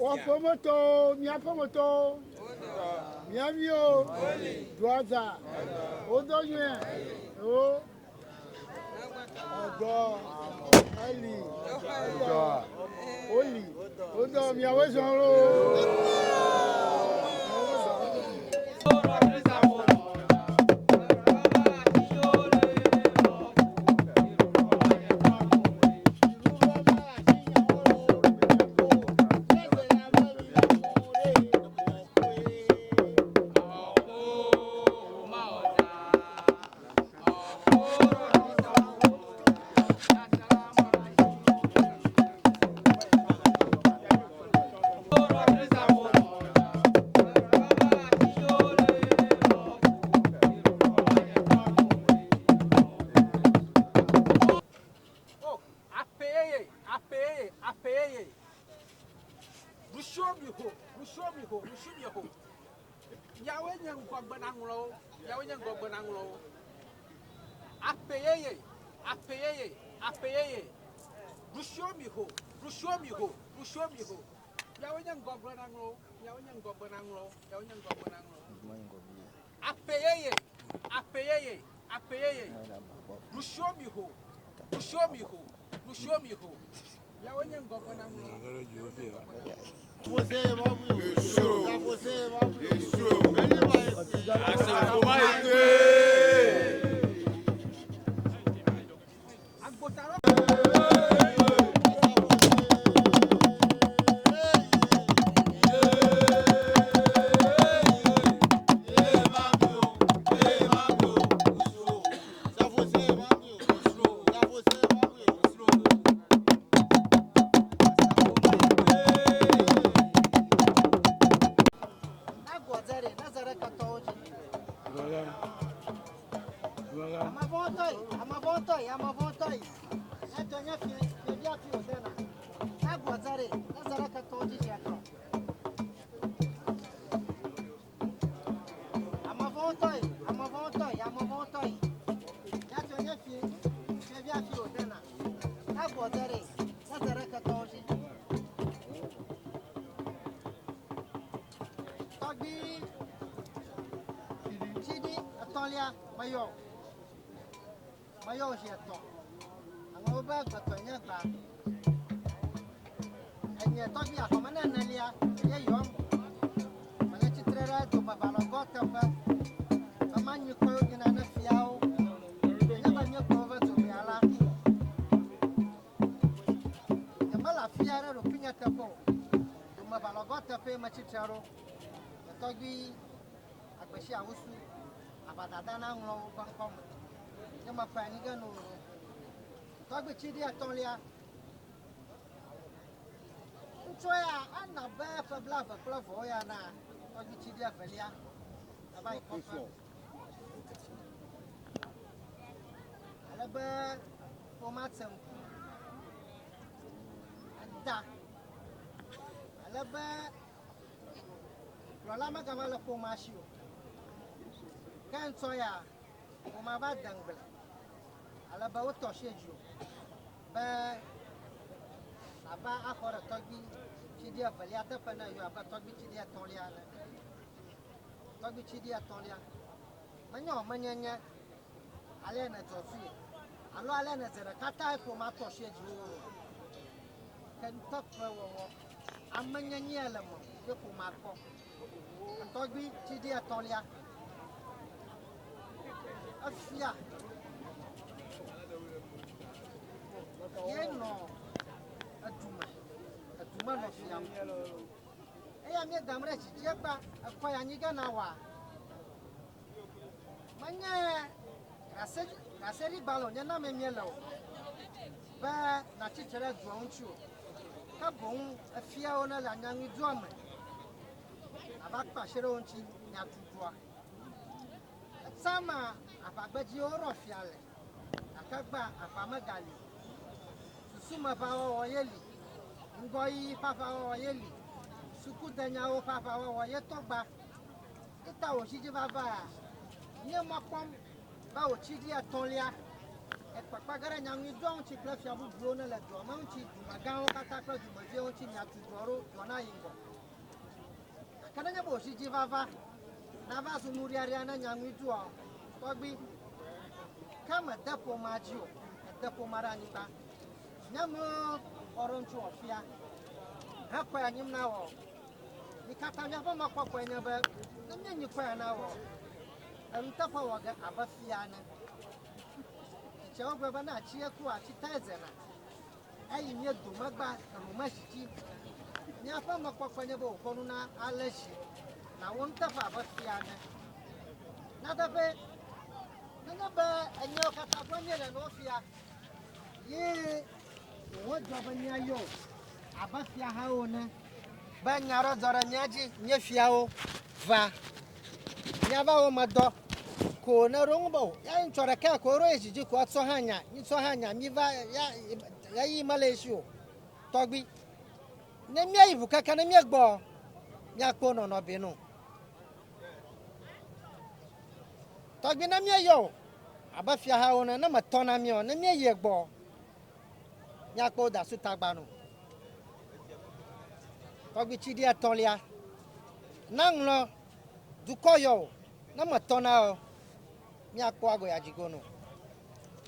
Woaƒemetɔwo, miaƒemetɔwo, mia viwo, doaza, wodɔ nyuie, wo ɔdɔ, eli, edɔ, woli, wodɔ miawoe zɔ loo.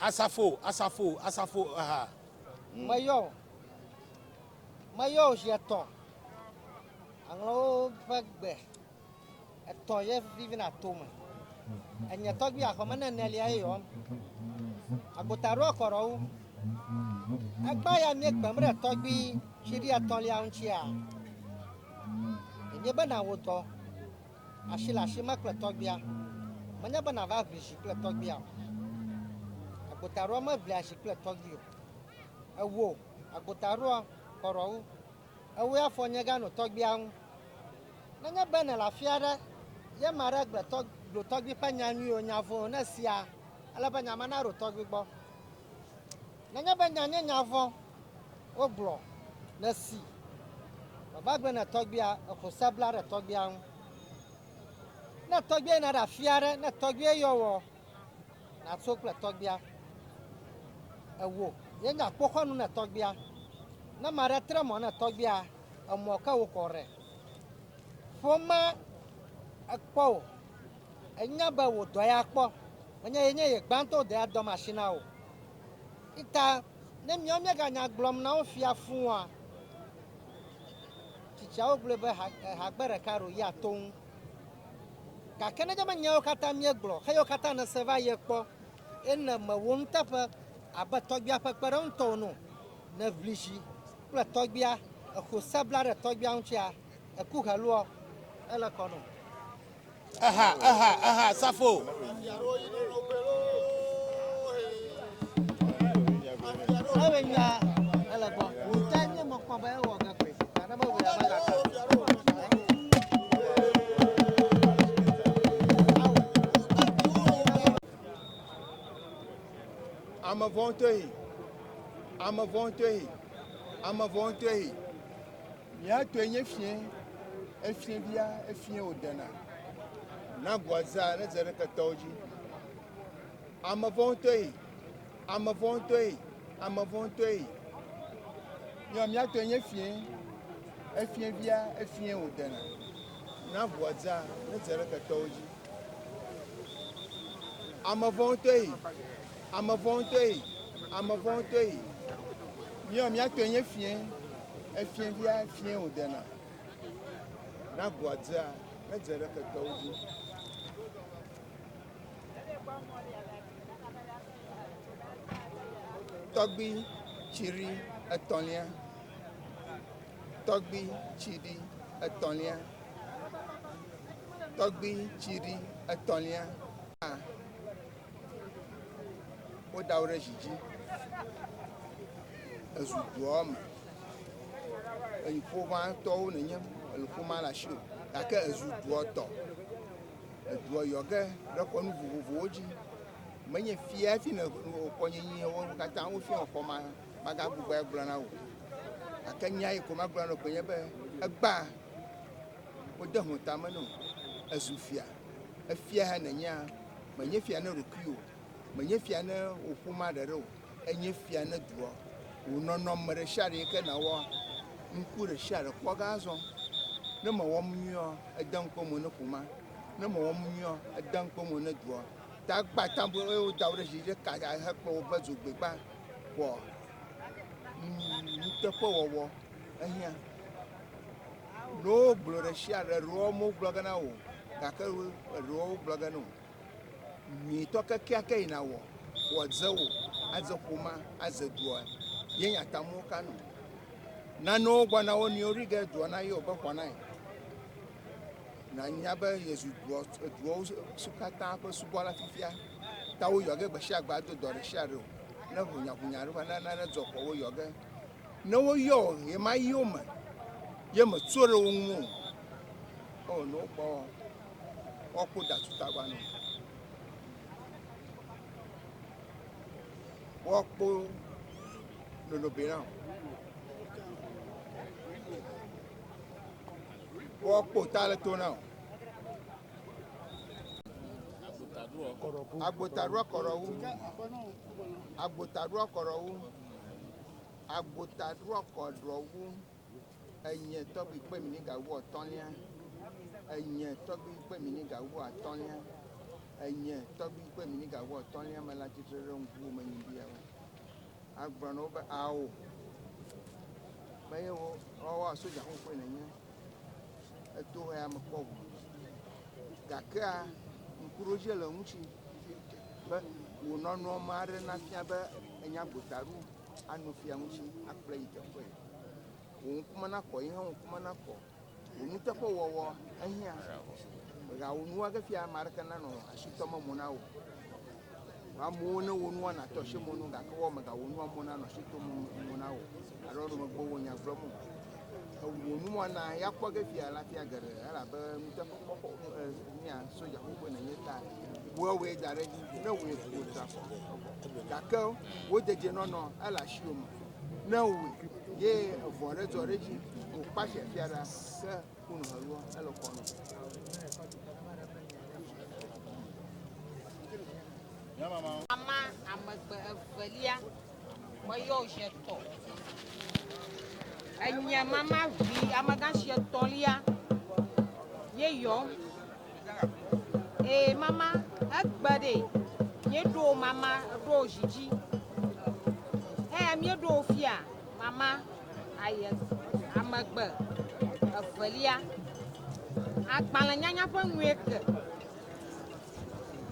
Asafo, asafo, asafo, aha. gblɔ tɔgbui ƒe nya nyuiwo, nya vɔ̃wo ne esia, ele be nya ma naɖo tɔgbui gbɔ. Nenye be nya nye nya vɔ̃ wogblɔ ne si, meva gblɔe ne tɔgbuia, exo se bla ɖe tɔgbuia ŋu. Ne tɔgbuia yina ɖe afi aɖe, ne tɔgbuia yɔ wɔ, natso kple tɔgbuia. Ewò ye nye akpoxɔnu ne tɔgbuia. Ne ame aɖe tre mɔ ne tɔgbuia, emɔ ke wokɔ ɖe. Ƒomea ekpɔ wò, enya be wò dɔ ya kpɔ. Menye ye nye ye gbãtɔ wode adɔ machine na wò. Ita ne míawo míeganya gblɔm na wo fia fũua, tsitsiawo gblɔe be hagbe ɖeka ɖo ya to ŋu. Gake nenye be nyawo katã míegblɔ, xeyiwo katã nèse va yi kpɔ, eye ne mewɔ nuteƒe abe tɔgbuia ƒe kpeɖeŋutɔ ene o, nèʋli zi kple tɔgbuia, èxo se bla ɖe tɔgbuia ŋutia, eku heluɔ, ele kɔ nɔ. Eha, eha, eha, Safo. Ewe nya ele gbɔ. Wòta nye mɔkpɔ be ewɔ ge koe. Gake mewɔe abe gaka. Ame vɔ̃tɔe yi. Ame vɔ̃tɔe yi. Ame vɔ̃tɔe yi. Mía tɔe nye fiẽ, efiẽ via, efiẽ wòdena. Na goa zã ne dze ɖe ketɔwo dzi. Ame vɔ̃tɔe yi, ame vɔ̃tɔe yi, ame vɔ̃tɔe yi. Mía mía tɔe nye fiẽ, efiẽ via, efiẽ wòdena. Na goa zã ne dze ɖe ketɔwo dzi. Ame vɔ̃tɔe yi, ame vɔ̃tɔe yi, ame vɔ̃tɔe yi. Mía mía tɔe nye fiẽ, efiẽ via, efiẽ wòdena. Na goa dzea, ne dze ɖe ketɔwo dzi. Tɔgbui tsiri etɔ̃lia. Tɔgbui tsiri etɔ̃lia. Tɔgbui tsiri etɔ̃lia. Woda wo ɖe zi dzi. Ezu dua me. Eyi ƒometɔwo nenye ele ƒomea le asiwò gake ezu dua tɔ. Edua yɔ ge ɖe kɔnu vovovowo dzi. Menye fia hafi ne kɔnyinyi wo katã wofia wò xɔ ma magagbugbɔe agblɔ na wò. Gake nya yi ko magblɔ na wò koe nye be egbea wode hũ tame na wò. Ezu fia. Efia hã nènyea, menye fia ne ɖokuiwò o, menye fia ne wò ƒomea ɖeɖe o, enye fia ne dua. Wò nɔnɔme ɖe sia ɖe yi ke nàwɔa, ŋku ɖe sia ɖe kpɔ ge azɔ. Ne mewɔ nu nyuia, ede ŋukpe mo ne ƒomea. Ne mewɔ nu nyuia, ede ŋukpe mo ne dua. Ta gbã ta be woda wò ɖe zi ɖe ka hekplɔ wò va dzogbe gbã kpɔa, nuteƒewɔwɔ ehiã. Ne wogblɔ ɖe sia ɖe, eɖewo megblɔ ge na wò o gake eɖewo wogblɔ ge na wò. Nyuitɔ kekeake yi nawɔ, wòadze wò, adze ƒomea, adze dua ye nye atamuwo ka nɔ. Nanewo gbɔna wo nɔewo ɖi ge dua na yɔ be xɔ na ye. Nanya be yezu dua eduawo su katã ƒe subɔla fifia. Ta woyɔ ge gbe sia gbe ado dɔ ɖe sia ɖe o. Ne ʋunyaʋunya aɖe va na nane dzɔ kɔ woyɔ ge. Ne woyɔ wò ɣemaɣiwo me ye mètso ɖe wo ŋu o, o ne wokpɔ woakpɔ da tutagba na wò. Woakpɔ nonobe na wò. Woakpɔ ta le to na wò. Agbotaɖoa kɔɖɔwu. Agbotaɖoa kɔɖɔwu. Agbotaɖoa kɔɖɔwu. Enye tɔgbi kpe mi ni gawu atɔ̃lia. Enye tɔgbi kpe mi ni gawu atɔ̃lia. Enye tɔgbi kpe mi ni gawu atɔ̃lia me le atsitre ɖe ŋkuwò me nyibiawo. Agblɔ na wo be ao. Menye wo woawoa sodza xoxoe nenye. Eto ya mekpɔ ʋu. Gakea ŋkuɖodzi le ŋuti be wò nɔnɔme aɖe nafia be enya agbotaɖu ano fia ŋuti akplɔe yi teƒe. Wò ŋkume nakɔ, yi hã wò ŋkume nakɔ. Wò nuteƒewɔwɔ ehiã. Mègawɔ nua ge fia ame aɖeke nanɔ asi tɔm emo na wò. Amewo ne wò nua natɔ asi mo na wo gake woawo megawɔ nua mo nanɔ asi tɔm mo na wò alo ne megbe wò nya gblɔm o. Ewò nuwɔna ya kpɔ ge fia la fia geɖe elabe nuteƒekpɔkpɔ nya sodza xoxoe nènye ta woawɔe da ɖe edzi ne wòe wò tra kɔ gake wo dedienɔnɔ ele asiwò me ne wòe ye evɔ ɖe dzɔ ɖe edzi wò kpatse fia ɖa ke kunu heluɔ ele kɔ nɔ. Mama amegbe evelia meyɔ zi etɔ̃. Enye mama vi amegãshi etɔ̃lia ye yɔm. Ee mama egbe ɖe míeɖo mama ɖo zi dzi. Eya míeɖo fia mama aye amegbe evelia. Agbalẽnyanya ƒe nue ke.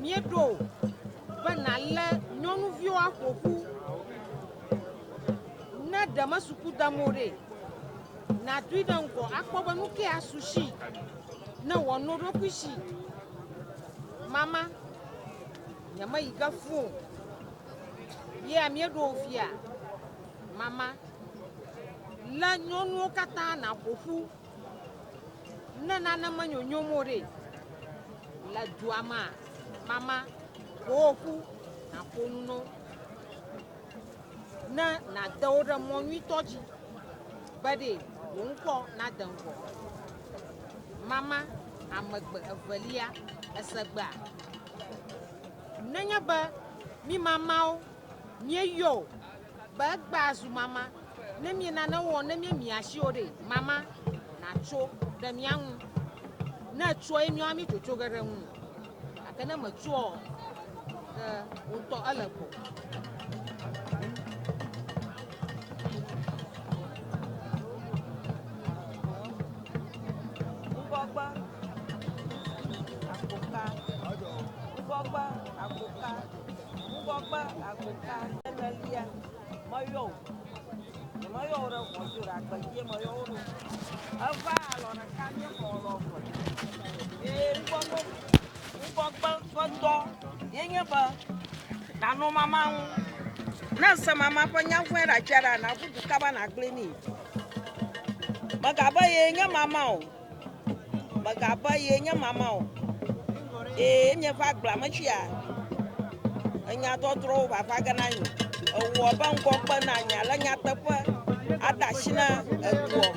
Míeɖo be nàlé nyɔnuviwo aƒo ƒu. Ne ɖe mesuku dem o ɖe, nàdoe ɖe ŋgɔ akpɔ be nu kae asu si ne wòano eɖokui si. Mama, nyemeyi ge fũ o. Yea míeɖo wò fia. Mama, lé nyɔnuwo katã nàƒo ƒu. Ne nane menyonyom o ɖe, le dua mea, mama, ƒo wo ƒu nàƒo nu na wo ne nàde wo ɖe mɔ nyuitɔ dzi be ɖe wò ŋkɔ nade ŋgɔ. Mama amegbe evelia esegbea. Nenye be mí mamawo míeyɔ wò be egbea zu mama, Ne mie nane wɔ ne mie mia asi o ɖe, mama natso ɖe mía ŋu. Ne etsoa ye míawoa mí tsotso ge ɖe ŋu. Gake ne metsoa o, ke wò ŋutɔ ele gbɔ. Ŋgɔgbe agoka, ŋgɔgbe agoka, ŋgɔgbe agoka, enelia. Meyɔ wò. Nyemeyɔ wò ɖe ʋɔ dzi o, ɖe agbe dzie meyɔ wò ɖo. Eva alɔ ɖeka míexɔ alɔ eve. Eye ŋgɔgbe ŋgɔgbe ƒe dɔ ye nye be nànɔ mama ŋu. Ne èse mama ƒe nya vɔ̃e ɖe atsia ɖa, nàʋu du kaba nàgblɔe nɛ. Mègabe yee nye mama o. Mègabe yee nye mama o. Ee, mieva agblea me tsia, enyadɔdrɔ̃wo vava ge na mi. Ewɔ be ŋgɔgbe na nya le nyateƒe ada asi na eduɔ.